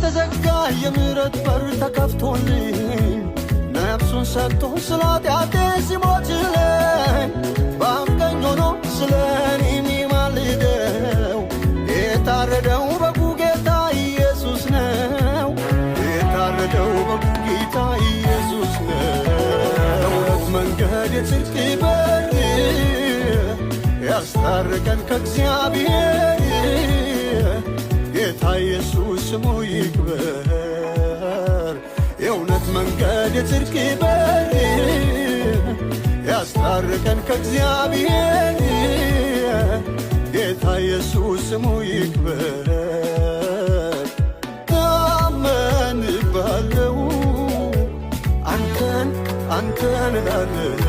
የተዘጋ የምሕረት በር ተከፍቶልኝ፣ ነፍሱን ሰጥቶ ስለ ኃጢአቴ ሲሞትልኝ፣ በአብ ቀኝ ሆኖ ስለ እኔ የሚማልደው የታረደው በጉ ጌታ ኢየሱስ ነው። የታረደው በጉ ጌታ ኢየሱስ ነው። እውነት፣ መንገድ፣ የጽድቅ በር፣ ያስታረቀን ከእግዚአብሔር ጌታ ኢየሱስ ስሙ ይክበር። የእውነት መንገድ፣ የጽድቅ በር፣ ያስታረቀን ከእግዚአብሔር ጌታ ኢየሱስ ስሙ ይክበር። ታመንባለው አንተን፣ አንተን እላለሁ።